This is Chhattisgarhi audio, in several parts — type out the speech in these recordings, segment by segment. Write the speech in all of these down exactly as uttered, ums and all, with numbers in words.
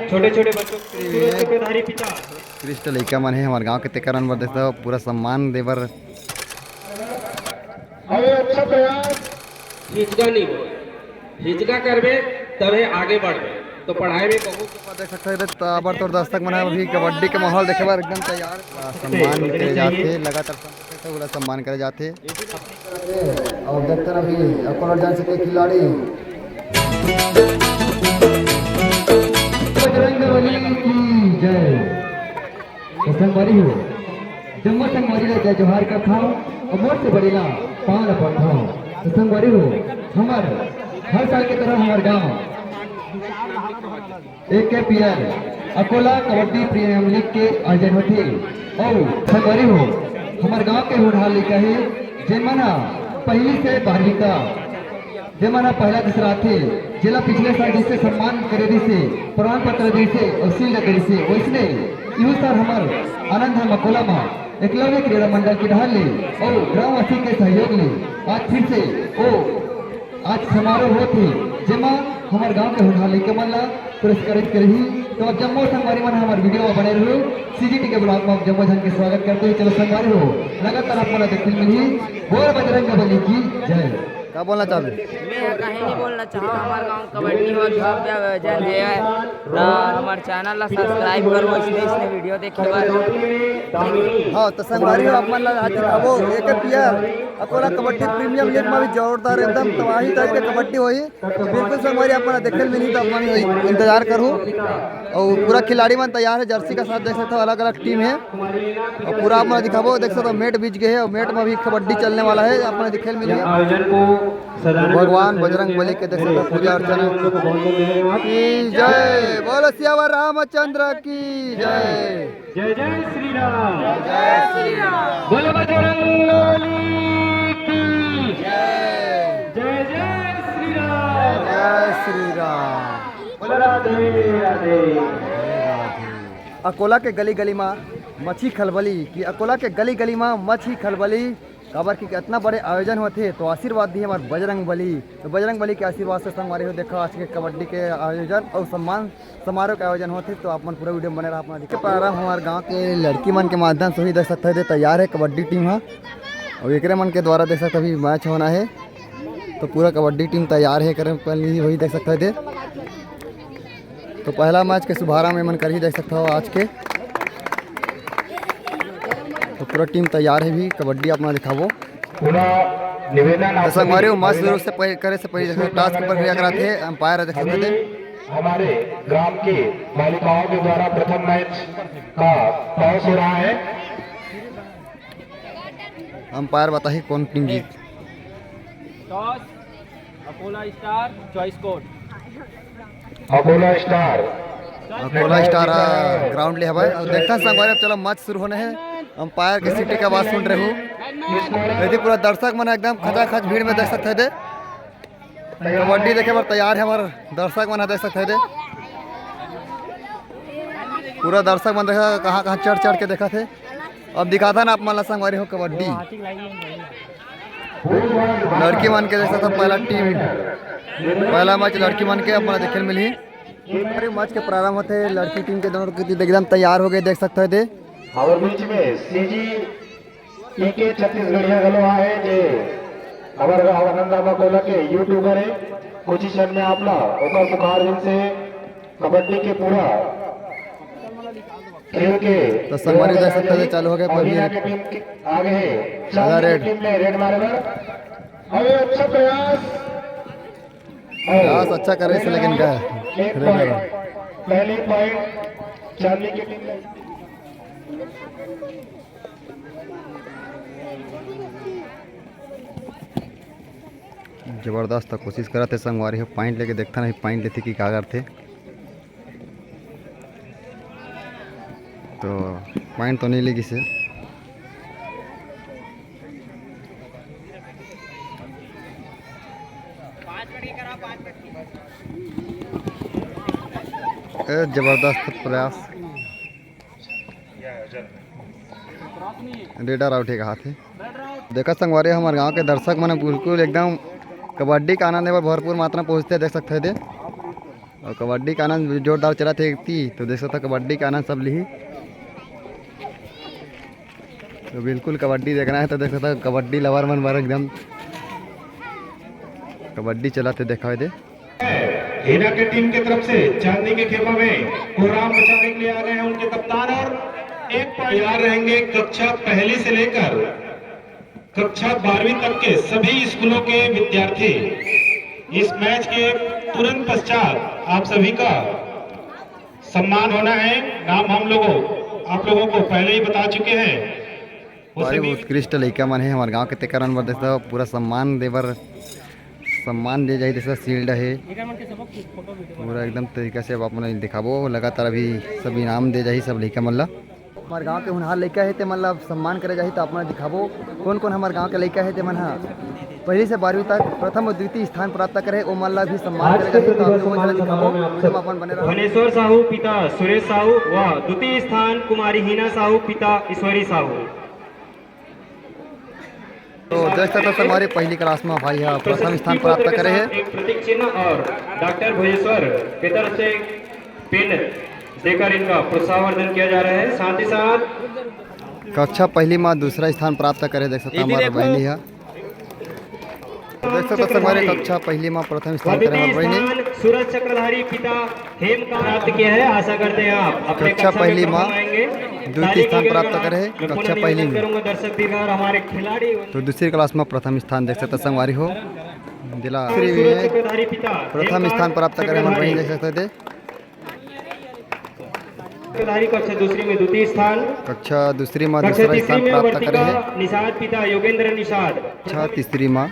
छोटे छोटे बच्चों को सूरज चक्रधारी पिता। कृष्ण लइका मन हे हमर गांव के, तेकर मन बर देखो पूरा सम्मान देबर। अरे अच्छा प्रयास। हिचका नहीं हो, हिचका करबे तबे आगे बढ़बे, तो पढ़ाई में बहुत देख सकते हैं। तो अबर तोर दर्शक मन अभी कबड्डी के माहौल देखे बर एकदम तैयार। सम्मान करे जाते, लगातार तो ओला सम्मान करे जाथे। अउ देखते रह अभी अकोला जान सके खिलाड़ी। बजरंग बली की जय। तो संगवारी हो, जम्मो संगवारी ला जय जोहार करथव अउ मोर से बड़े ला पाँव ला पड़थव। तो संगवारी हो, हमर हर साल के तरह हमर गांव AKPL Akola kabaddi premium league के आयोजन होथे। अउ संगवारी हो, हमर गांव के होनहार लइका हे, जेमन ह पहली से बारहवीं तक, जेमन ह पहला दूसरा आथे, जेला पिछले साल जैसे सम्मान करे रिहिसे, प्रमाण पत्र दे रिहिसे अउ सील दे रिहिसे, वैसने इहू साल हमर आनंद धाम अकोला म एकलव्य क्रीड़ा मंडल के डहार ले अउ ग्रामवासी के सहयोग ले आज फिर से ओ आज समारोह होत हे, जेमा हमर गांव के होनहार लइका मन ला पुरस्कृत करही। तो आप जम्मो संगवारी मन हमर वीडियो में बने रहू। सीजीटी के ब्लॉग में आप जम्मो झन के स्वागत करते हुए चलो संगवारी हो, लगातार आप मन ला देखे मिलही। बोल बजरंग बली की जय। का बोलना चाहबे? मैं ह कहीं नहीं बोलना चाहूँ, हमारे गांव कबड्डी हो भव्य आयोजन है। तो हमारे चैनल ला सब्सक्राइब करो, इसने इसने वीडियो देखे बर। हाँ, तो संगवारी हो, आप मन ला आज दिखाबो AKPL Akola kabaddi premium league में भी जोरदार एकदम तबाही टाइप के कबड्डी होही। तो बिल्कुल संगवारी, आप मन देखे मिलही, तो आप मन इंतजार करू। अउ पूरा खिलाड़ी मन तैयार हे, जर्सी के साथ देख सकते हो, अलग-अलग टीम हे। अउ पूरा आप मन दिखाबो, देख सकते हो, मैट बिछ गए हे अउ मैट में भी कबड्डी चलने वाला हे, आप मन देखे मिलही। आयोजन को सजाने भगवान बजरंग बली के देख सकते हो, पूजा अर्चना की जय, बोलो सियावर रामचंद्र की जय। जय जय श्री राम। जय श्री राम। बोलो बजरंग बली की जय। जय जय श्री राम। जय श्री राम। बोलो राधे राधे। अकोला के गली गली मा मछली खलबली, कि अकोला के गली गली मा मछली खलबली, काबर कि इतना बड़े आयोजन होथे तो आशीर्वाद दिही हमर बजरंग बली। तो बजरंग बली के आशीर्वाद से संगवारी हो, देखा आज के कबड्डी के आयोजन अउ सम्मान समारोह के आयोजन होथे। तो आप मन पूरा वीडियो में बने रहा। अपना देखे प्रारंभ हमारे गांव के लड़की मन के माध्यम से ही देख सकते हैं, तैयार है कबड्डी टीम हा। अउ एकरे मन के द्वारा देख सकते हैं, अभी मैच होना है, तो पूरा कबड्डी टीम तैयार है, एकरे पहले ही वही देख सकते हैं। तो पहला मैच के शुभारंभ एमन करही, देख सकते हो आज के। तो पूरा टीम तैयार है भी, कबड्डी अपना दिखाबो। पूरा निवेदन आप तो संगवारी हो, मैच शुरू से पहले, करे से पहले देख सकते हो, टॉस के प्रक्रिया कराथे, अंपायर देख सकते थे। हमारे ग्राम के बालिकाओं के द्वारा प्रथम मैच का टॉस हो रहा है। अंपायर बताही कौन टीम जीत। Toss Akola star, choice code. Akola star. Akola star, हाँ, ग्राउंड ले हवय। अब देखथन संगवारी, अब चलो मैच शुरू होने हे। अंपायर के सीटी के आवाज सुन रहे हो। यदि पूरा दर्शक मन एकदम खचाखच भीड़ में देख सकते थे। कबड्डी देखे बर तैयार है हमारे दर्शक मन, देख सकते थे। पूरा दर्शक मन देखा कहाँ कहाँ चढ़ चढ़ के देखा थे। अब दिखाथन आप मन ला संगवारी हो कबड्डी। लड़की मन के देख सकत हो, पहला टीम, पहला मैच लड़की मन के अपना देखे मिलही। अरे, मैच के प्रारंभ होते लड़की टीम के दोनों की एकदम तैयार हो गए, देख सकते हो दे। और बीच में सीजी पीके छत्तीसगढ़िया घलो आए, जे हमारे आनंद रामा कोला के यूट्यूबर है। कुछ ही क्षण में आप ला ओकर मुखारबिंद से कबड्डी के पूरा खेल के तो संगवारी देख सकते हैं, चालू हो गए, अमीना के टीम के आगे है, चांदनी की टीम ने रेड मारे बर। अरे अच्छा प्रयास। प्रयास अच्छा करे से, लेकिन का एक रेड मारे। पॉइंट, पहली पॉइंट चांदनी की टीम ने। जबरदस्त कोशिश करत हे संगवारी हो, पॉइंट लेके देखता नहीं, पॉइंट लेथे कि का करथे। तो पॉइंट तो नहीं लेगी से। ए, जबरदस्त प्रयास। रेडर आउट हे कहा थे। देखा संगवारी, हमारे गांव के दर्शक मन बिल्कुल एकदम कबड्डी का आनंद लेबर भरपूर मात्रा में पहुंचते, देख सकते थे। अउ कबड्डी का आनंद जोरदार चलत हे ती, तो देख सकत हो कबड्डी का आनंद सब लिही। तो बिल्कुल कबड्डी देखना है तो देख सकत हो कबड्डी लवर मन बर एकदम कबड्डी चलत हे, देखा दे। हीना के टीम के तरफ से चांदी के खेपा में कोहराम बचाने के लिए आ गए हैं उनके कप्तान। और एक पॉइंट तैयार रहेंगे कक्षा पहली से लेकर कक्षा बारहवीं तक के सभी स्कूलों के विद्यार्थी। इस मैच के तुरंत पश्चात आप सभी का सम्मान होना है। नाम हम लोगों आप लोगों को पहले ही बता चुके हैं। बड़े उत्कृष्ट लइका मन हे हमर गांव के, तेकर मन बर देख सकत हो पूरा सम्मान दे बर, सम्मान दे जाही। देख सकत हो शील्ड हे पूरा एकदम तरीका से, अब आप मन ल दिखाबो। लगातार अभी सब इनाम दे जाही सब लइका मन ला। हमर गांव के होनहार लइका हे, ते मन ला अब सम्मान करे जाही, तो आप मन ल दिखाबो कोन कोन हमर गांव के लइका हे, ते मन ह पहली से बारहवीं तक प्रथम अउ द्वितीय स्थान प्राप्त करे हे, ओ मन ला भी सम्मान करे जाही। तो आप लोगों ला दिखाबो, एकदम अपन बने रहो। भनेश्वर साहू पिता सुरेश साहू व द्वितीय स्थान कुमारी हीना साहू पिता ईश्वरी साहू। तो देख सकत हो संगवारी, पहली क्लास में भाई ह प्रथम स्थान प्राप्त करे हे। एक प्रतीक चिन्ह और डॉक्टर भोजेश्वर की तरफ से पेन देकर इनका प्रोत्साहवर्धन किया जा रहा है। साथ ही साथ कक्षा पहली में दूसरा स्थान प्राप्त करे, देख सकत हो हमर बहिनी ह। तो देख सकत हो संगवारी, कक्षा पहली में प्रथम स्थान करे हमर बहिनी। सूरज चक्रधारी पिता हेम का प्राप्त किया है। आशा करते हैं आप अपने कक्षा पहली में द्वितीय स्थान प्राप्त करे हे कक्षा पहली में। दर्शक दीर्घ और हमारे खिलाड़ी तो दूसरी क्लास में प्रथम स्थान देख सकत हो संगवारी हो, जिला सूरज चक्रधारी पिता प्रथम स्थान प्राप्त करे हमर बहिनी, देख सकत हो दे। चक्रधारी कक्षा दूसरी में द्वितीय स्थान। कक्षा दूसरी में दूसरा स्थान प्राप्त करे हे। निषाद पिता योगेंद्र निषाद। कक्षा तीसरी में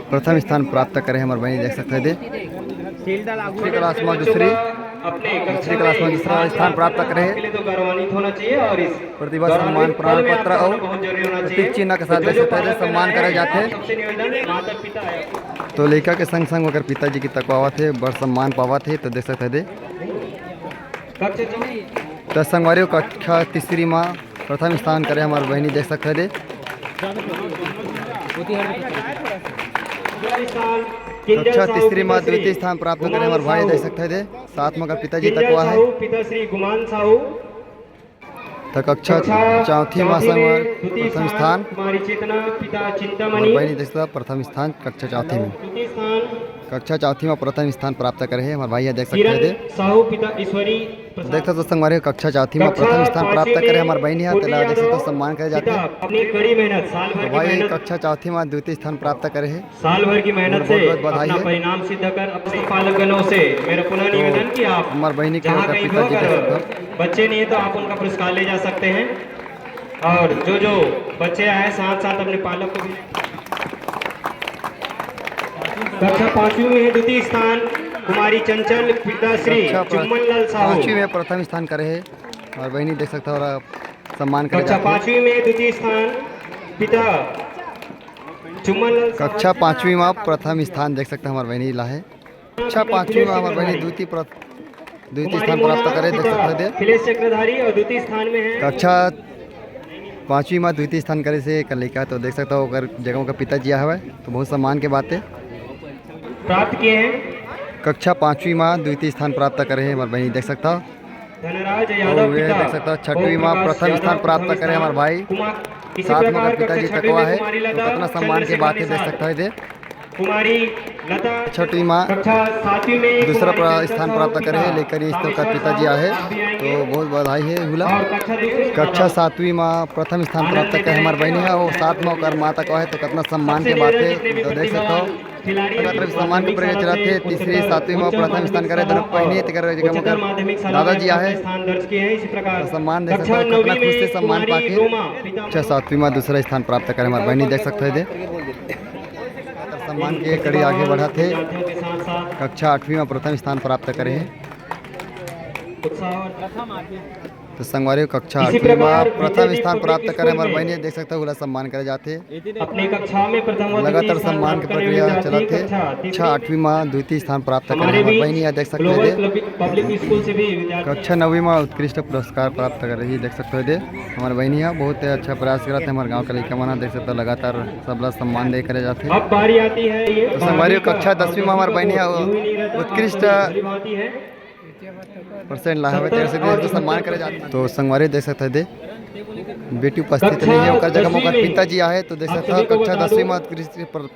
प्रथम स्थान प्राप्त करे हमर बहिनी, देख सकत हो दे। दूसरी क्लास में दूसरी दूसरी क्लास में दूसरा स्थान प्राप्त करे हे। तो गौरवान्वित होना चाहिए और इस प्रतिभा सम्मान प्रमाण पत्र और प्रतीक चिन्ह के साथ देख सकत हो दे सम्मान करे जाथे। तो लइका के संग संग ओकर पिताजी के तकवावत हे, बड़ सम्मान पावत हे, तो देख सकत हो दे। तो संगवारी हो, कक्षा तीसरी में प्रथम स्थान करे हमर बहिनी, देख सकत हो दे। कक्षा तीसरी में द्वितीय स्थान प्राप्त करे हमर भाई, देख सकत हो दे। साथ में ओकर पिताजी तकवा हे। पिता श्री गुमान साहू। तो कक्षा चौथी में संगवारी प्रथम स्थान कुमारी चेतना पिता चिंतामणि। बहिनी देख सकत हो प्रथम स्थान कक्षा चौथी में। द्वितीय स्थान कक्षा चौथी में प्रथम स्थान प्राप्त करे हे हमर भाई ह, देख सकत हो दे। साहू पिता ईश्वरी देख सकत हो संगवारी हो, कक्षा चौथी में प्रथम स्थान प्राप्त करे हमर बहिनी ह, तेला देख सकत हो सम्मान करे जाथे। अपनी कड़ी मेहनत साल भर तो भाई कक्षा चौथी में द्वितीय स्थान प्राप्त करे हे। साल भर की मेहनत से बहुत बहुत बधाई अपना है। परिणाम सिद्ध कर अपने पालक गणों से मेरा पुनः निवेदन कि आप हमार बहिनी के जहाँ ओकर कहीं पिताजी पर देख सकत हो। बच्चे नहीं है तो आप उनका पुरस्कार ले जा सकते हैं। और जो जो बच्चे आए साथ साथ अपने पालक को भी कक्षा पांचवी में है द्वितीय स्थान कुमारी चंचल पिता श्री कक्षा पर चुम्मन लाल साहू। पांचवी में प्रथम स्थान करे हे हमर बहिनी, देख सकत हो, ओला सम्मान करे कक्षा जाथे। पांचवी में द्वितीय स्थान पिता चुम्मन लाल साहू। कक्षा पांचवी में प्रथम स्थान देख सकत हो हमर बहिनी ला हे। कक्षा पांचवी में हमर बहिनी द्वितीय प्र-, द्वितीय स्थान प्राप्त करे, देख सकत हो दे। अखिलेश चक्रधारी और द्वितीय स्थान में है कक्षा पांचवी में द्वितीय स्थान करे से एकर लइका, तो देख सकत हो ओकर जगह ओकर पिताजी हवय, तो बहुत सम्मान के बात हे। प्राप्त किए हैं कक्षा पांचवी में द्वितीय स्थान प्राप्त करे हे हमर बहिनी, देख सकत हो। धनराज तो यादव वे पिता देख सकत हो छठवीं में ओम प्रकाश प्रथम यादव स्थान प्राप्त प्रथम करे हमर स्थान। भाई, कुमार इसी साथ में प्रकार ओकर पिताजी कक्षा छठवीं तकवा में हे, कुमारी तो लता कितना सम्मान के चंद्रशिखा बात हे, देख निषाद। सकत हो दे। कुमारी लता छठवीं में कक्षा सातवीं में दूसरा कुमारी प्र-, चंचल स्थान साहू प्राप्त करे हे, पिता लेकर इस तो रामेश्वर ओकर पिताजी साहू आहे, आप भी आएंगे। तो बहुत बधाई हे उला। और कक्षा दूसरी कक्षा सातवीं में प्रथम स्थान प्राप्त करे हमर बहिनी हे, और साथ में ओकर माता का हे, तो कितना सम्मान के बात हे, तो देख सकत हो। लगातार सम्मान के प्रक्रिया चलत हे, तीसरी सातवीं में प्रथम स्थान करे दोनों बहिनी, तेकर जगह में ओकर दादाजी आहे। स्थान दर्ज किए हैं। इसी प्रकार तो सम्मान देख सकत हो, कितना खुश हे सम्मान पाके। कक्षा सातवीं में दूसरा स्थान प्राप्त करे हमर बहिनी, देख सकत हो दे। लगातार सम्मान के कड़ी आगे बढ़त हे। कक्षा आठवीं में प्रथम स्थान प्राप्त करे हे। उत्साह तो संगवारी हो, कक्षा आठवीं में प्रथम स्थान प्राप्त करे हमारे बहनी, देख सकते हो, ओला सम्मान करे जाथे। अपने कक्षा में प्रथम व द्वितीय लगातार स्थान सम्मान प्राप्त के करने प्रक्रिया वाली चलत हे। कक्षा आठवीं में द्वितीय स्थान प्राप्त करे हमारे हमारे बीच बहनी ह, देख सकते हो ग्लोबल दे। पब्लिक, पब्लिक स्कूल से भी विद्यार्थी कक्षा नौवीं में उत्कृष्ट पुरस्कार प्राप्त करे रही, देख सकते हो दे। हमारे बहनी ह बहुत अच्छा प्रयास करत हे, हमारे गांव के लइका मन ह, देख सकते हो, लगातार सबला सम्मान दे करे जाथे। अब बारी आती है ये तो संगवारी हो, कक्षा दसवीं में हमारे बहनी ह उत्कृष्ट परसेंट ला हवे, तेकर सेती सम्मान करे जाथे। तो संगवारी देख सकत हव दे, बेटी उपस्थित नहीं है, ओकर जगह में ओकर पिताजी आहे, तो देख सकत हव कक्षा दसवीं में उत्कृष्ट पर-,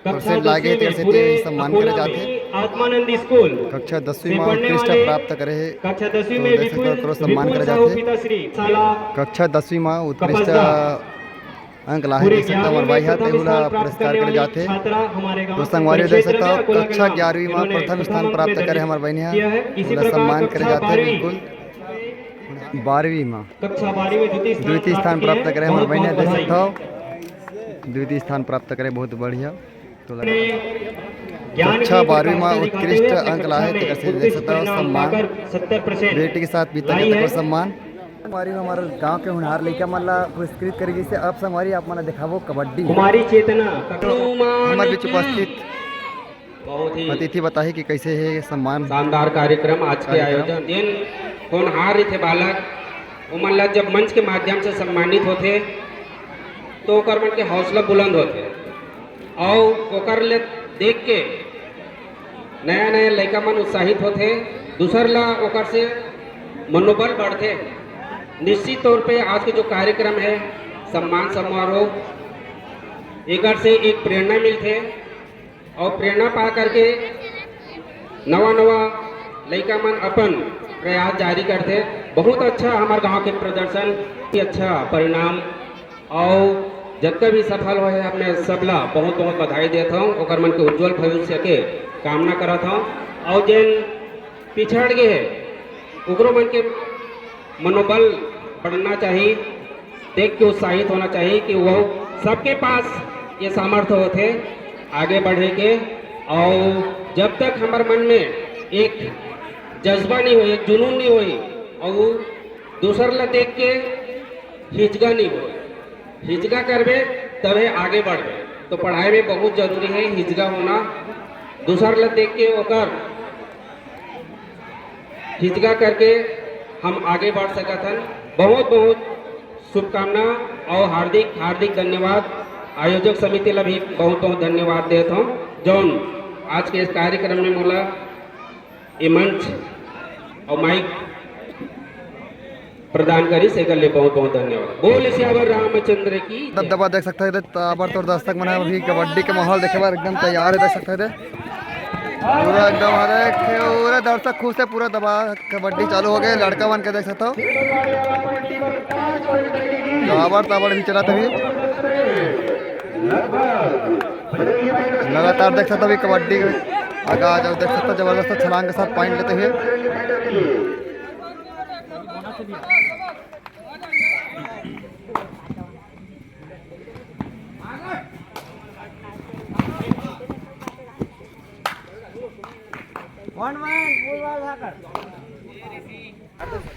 परसेंट लागे, तेकर सेती सम्मान करे जाथे। आत्मानंद स्कूल कक्षा दसवीं में उत्कृष्ट प्राप्त करे हे, कक्षा दसवीं तो में देख सकत हव ओकरो सम्मान करे जाथे। कक्षा दसवीं में उत्कृष्ट अंक लाहे, देख सकता हमारे भाई हा, तेहू ला पुरस्कार करे जाथे। तो संगवारी देख सकता हव, कक्षा ग्यारहवीं में प्रथम स्थान प्राप्त करे हमारे बहनी हा, ओला सम्मान करे जाथे। बिल्कुल बारहवीं में द्वितीय स्थान प्राप्त करे हमारे बहनी हा, देख सकता हव, द्वितीय स्थान प्राप्त करे, बहुत बढ़िया। तो लगा कक्षा बारहवीं में उत्कृष्ट अंक लाहे, तेकर सेती देख सकता हव सम्मान, बेटी के साथ पिता के तको सम्मान। संगवारी हो, हमर गांव के होनहार लइका मन ला पुरस्कृत करे गिस हे। अब संगवारी आप मन ला देखाबो कबड्डी। कुमारी चेतना। हमर बीच उपस्थित बहुत ही अतिथि बताही कि कैसे हे सम्मान शानदार कार्यक्रम आज के कार्यक्रम। आयोजन। जेन होनहार रहिथे बालक, ओमन ला जब मंच के माध्यम से सम्मानित होथे, तो ओकर मन के हौसला बुलंद होथे, अउ ओकर ले देख के नया नया लइका मन उत्साहित होथे, दूसर ला ओकर से मनोबल बढ़थे। निश्चित तौर पे आज के जो कार्यक्रम है सम्मान समारोह, एकर से एक प्रेरणा मिलथे और प्रेरणा पा करके नवा नवा लइका मन अपन प्रयास जारी करथे। बहुत अच्छा हमार गांव के प्रदर्शन, अच्छा परिणाम और जतका भी सफल होए हे, मैं सबला बहुत बहुत बधाई देत हूँ, ओकर मन के उज्जवल भविष्य के कामना करत हूँ। और जेन पिछड़ गए हे, ओकरो मन के मनोबल बढ़ना चाहिए, देख के उत्साहित होना चाहिए कि वो सबके पास ये सामर्थ्य होथे आगे बढ़े के। और जब तक हमारे मन में एक जज्बा नहीं होई, एक जुनून नहीं होई, और वो दूसर ला देख के हिचका नहीं होई। हिचका करबे तबे आगे बढ़बे। तो पढ़ाई में बहुत जरूरी है हिचका होना। दूसर ला देख के ओकर हिचका करके हम आगे बढ़ सकत हन। बहुत बहुत शुभकामना और हार्दिक हार्दिक धन्यवाद। आयोजक समिति ला भी बहुत बहुत धन्यवाद देत हूँ, जौन आज के इस कार्यक्रम में मोला ये मंच और माइक प्रदान करिस, एकर ले बहुत बहुत धन्यवाद। बोल सियावर रामचंद्र की जय। दबदबा देख सकत हव, ताबड़तोड़ दर्शक मन अभी कबड्डी के माहौल देखे बर एकदम तैयार हे, देख सकत हव। पूरा एकदम, अरे, पूरा दर्शक खुश हे, पूरा दबा कबड्डी चालू हो गए, लड़का मन के देख सकत हव, ताबड़ ताबड़ भी चलत अभी। लगातार देख सकत हव अभी कबड्डी के आगाज, देख सकत हव जबरदस्त छलांग के साथ पॉइंट लेते हुए।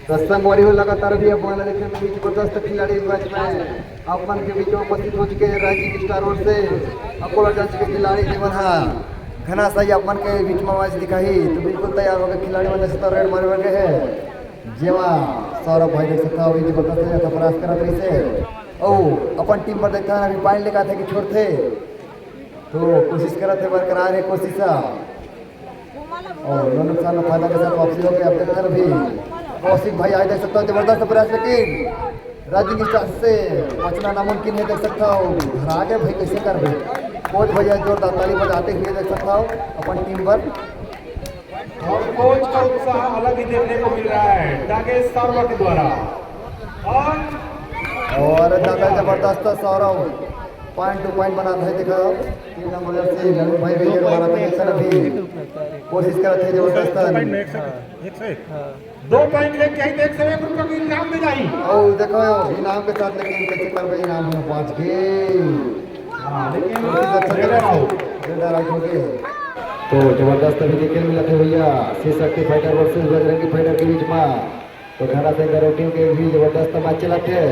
तो संगवारी हो, लगातार भी अपन ला देखे में जबरदस्त खिलाड़ी मैच में अपन के बीच में उपस्थित हो चुके हैं राइजिंग स्टार ओर से अकोला ब्रांच के खिलाड़ी जेमन हा घना सही अपन के बीच में मैच दिखाही। तो बिल्कुल तैयार हो गए खिलाड़ी मन, जैसे तो रेड मारे बर गए हैं। जेमा सौरभ भाई देख सकता हो, अभी जबरदस्त है, तो प्रयास करत रही से। ओ, अपन टीम पर देखता है, अभी पॉइंट लेकर थे कि छोड़ते, तो कोशिश करत है, बरकरार है कोशिश। और नो नुकसान, नो फायदा के साथ वापसी हो गई। अब देखते हैं अभी कौशिक भाई आए, देख सकता हो, जबरदस्त प्रयास, लेकिन राइजिंग स्टार से बचना नामुमकिन है, देख सकता हो। घर आगे भाई, कैसे करबे? कोच भैया जोरदार ताली बजाते हुए, देख सकता हो, अपन टीम पर। और कोच का उत्साह अलग ही देखने को मिल रहा है नागेश शर्मा के द्वारा। और और दादा जबरदस्त सौरभ पॉइंट टू पॉइंट बनाता है, देखा तीन नंबर से ललित भाई भी मारा था, इस तरफ भी कोशिश करते हैं जबरदस्त। एक सौ एक। दो पॉइंट लेके आई तो एक सौ एक रुपये को इनाम दे जाई। और देखो इनाम के साथ, लेकिन कैसे कर भाई इनाम में पहुंच गए। हाँ, लेकिन कोशिश अच्छा रेडर करा। आउट। रेडर आउट हो गए। तो जबरदस्त अभी देखने मिला था भैया, Shiv Shakti fighter versus Bajrangi fighter के बीच में। तो घना से टीम के भी जबरदस्त मैच चलत हे।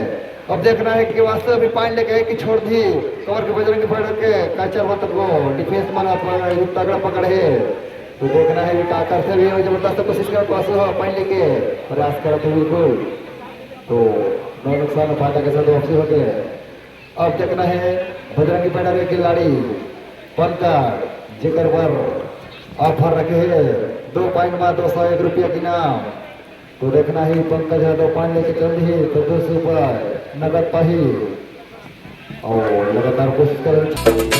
अब देखना हे कि वास्तव में पॉइंट लेके हे कि छोड़ दी। कवर के बजरंगी फाइटर के कैचर मतलब वो डिफेंस मन अपन तगड़ा पकड़ हे। तो देखना हे कि का करथे भी, जबरदस्त कोशिश करत वासु ह पॉइंट लेके प्रयास करत हे बिल्कुल। तो नौ नुकसान फायदा के साथ वापसी होके अब देखना हे बजरंगी फाइटर के खिलाड़ी पंकज, जेकर बर ऑफर रखे हे दो पॉइंट में दो सौ एक रुपया के इनाम। तो देखना हे पंकज ह दो पॉइंट लेके चल दिही तो दो सौ रुपया नगद पाही। और लगातार कोशिश कर